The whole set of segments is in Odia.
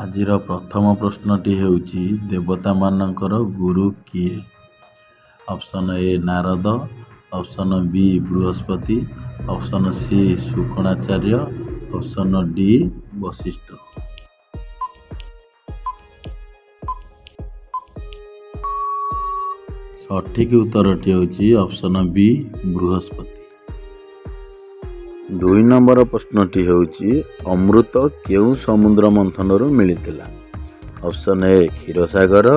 ଆଜିର ପ୍ରଥମ ପ୍ରଶ୍ନଟି ହେଉଛି, ଦେବତାମାନଙ୍କର ଗୁରୁ କିଏ? Option A Narada, option B Brihaspati, option C Shukracharya, option D Vashishtha. ସଠିକ୍ ଉତ୍ତରଟି ହେଉଛି ଅପସନ୍ ବି ବୃହସ୍ପତି। 2 ନମ୍ବର ପ୍ରଶ୍ନଟି ହେଉଛି, ଅମୃତ କେଉଁ ସମୁଦ୍ର ମନ୍ଥନରୁ ମିଳିଥିଲା? Option A Kshirsagar,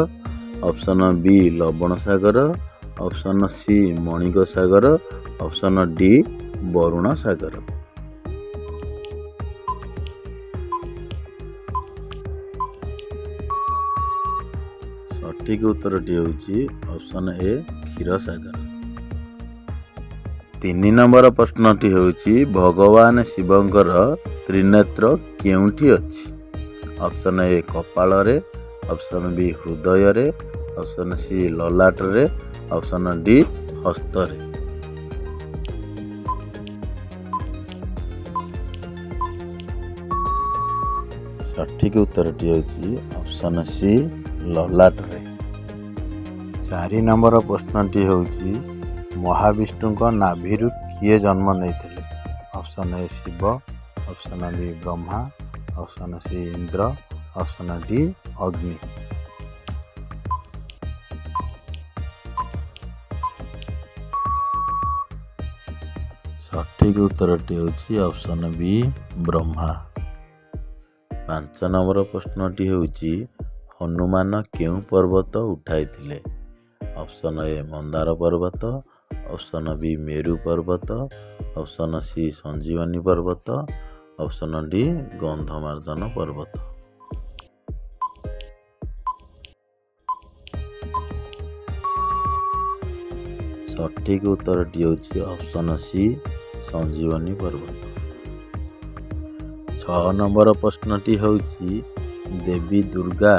option B ଲବଣ ସାଗର, ଅପସନ୍ ସି ମଣିକ ସାଗର, ଅପସନ୍ ଡି ବରୁଣ ସାଗର। ସଠିକ୍ ଉତ୍ତରଟି ହେଉଛି ଅପସନ୍ ଏ କ୍ଷୀରସାଗର। 3 ନମ୍ବର ପ୍ରଶ୍ନଟି ହେଉଛି, ଭଗବାନ ଶିବଙ୍କର ତ୍ରିନେତ୍ର କେଉଁଠି ଅଛି? ଅପସନ୍ ଏ କପାଳରେ, ଅପସନ୍ ବି ହୃଦୟରେ, ଅପସନ୍ ସି ଲଲାଟରେ, ଅପସନ୍ ଡି ହସ୍ତରେ। ସଠିକ୍ ଉତ୍ତରଟି ହେଉଛି ଅପସନ୍ ସି ଲଲାଟରେ। 4 ନମ୍ବର ପ୍ରଶ୍ନଟି ହେଉଛି, ମହାବିଷ୍ଣୁଙ୍କ ନାଭିରୁ କିଏ ଜନ୍ମ ନେଇଥିଲେ? Option A Shiva, option B Brahma, option C Indra, option D ଅଗ୍ନି। ସଠିକ୍ ଉତ୍ତରଟି ହେଉଛି ଅପସନ୍ ବି ବ୍ରହ୍ମା। 5 ନମ୍ବର ପ୍ରଶ୍ନଟି ହେଉଛି, ହନୁମାନ କେଉଁ ପର୍ବତ ଉଠାଇଥିଲେ? ଅପସନ୍ ଏ ମନ୍ଦାର ପର୍ବତ, ଅପସନ୍ ବି ମେରୁ ପର୍ବତ, ଅପସନ୍ ସି ସଞ୍ଜୀବନୀ ପର୍ବତ, ଅପସନ୍ ଡି ଗନ୍ଧମାର୍ଦ୍ଦନ ପର୍ବତ। ସଠିକ୍ ଉତ୍ତରଟି ହେଉଛି ଅପସନ୍ ସି ସଞ୍ଜୀବନୀ ପର୍ବତ। 6 ନମ୍ବର ପ୍ରଶ୍ନଟି ହେଉଛି, ଦେବୀ ଦୁର୍ଗା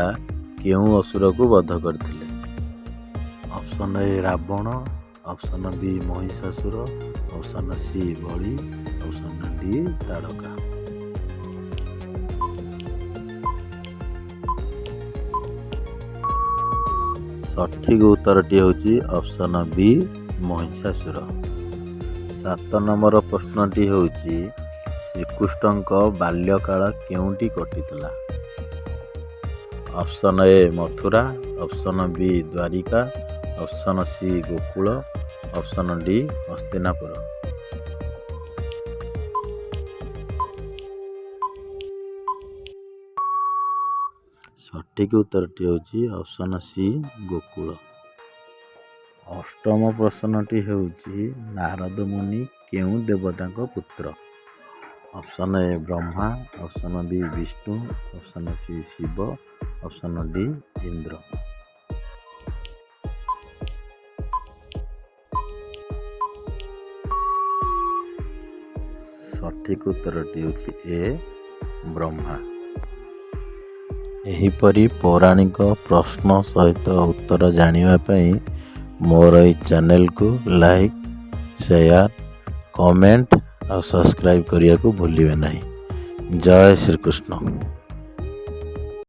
କେଉଁ ଅସୁରକୁ ବଧ କରିଥିଲେ? Option A Ravana, option B Mahishasura, option C Bali, option D Tadaka. ସଠିକ୍ ଉତ୍ତରଟି ହେଉଛି ଅପସନ୍ ବି ମହିଷାସୁର। 7 ନମ୍ବର ପ୍ରଶ୍ନଟି ହେଉଛି, ଶ୍ରୀକୃଷ୍ଣଙ୍କ ବାଲ୍ୟକାଳ କେଉଁଠି କଟିଥିଲା? Option A Mathura, option B Dwarka, option C Gokul, option D Hastinapur. ସଠିକ୍ ଉତ୍ତରଟି ହେଉଛି ଅପସନ୍ ସି ଗୋକୁଳ। ଅଷ୍ଟମ ପ୍ରଶ୍ନଟି ହେଉଛି, ନାରଦ ମୁନି କେଉଁ ଦେବତାଙ୍କ ପୁତ୍ର? Option A Brahma, option B Vishnu, option C Shiva, option D Indra. ସଠିକ୍ ଉତ୍ତରଟି ହେଉଛି ଏ ବ୍ରହ୍ମା। ଏହିପରି ପୌରାଣିକ ପ୍ରଶ୍ନ ସହିତ ଉତ୍ତର ଜାଣିବା ପାଇଁ ମୋର ଏହି ଚ୍ୟାନେଲକୁ ଲାଇକ୍, ସେୟାର, କମେଣ୍ଟ ଆଉ ସବସ୍କ୍ରାଇବ୍ କରିବାକୁ ଭୁଲିବେ ନାହିଁ। ଜୟ ଶ୍ରୀକୃଷ୍ଣ।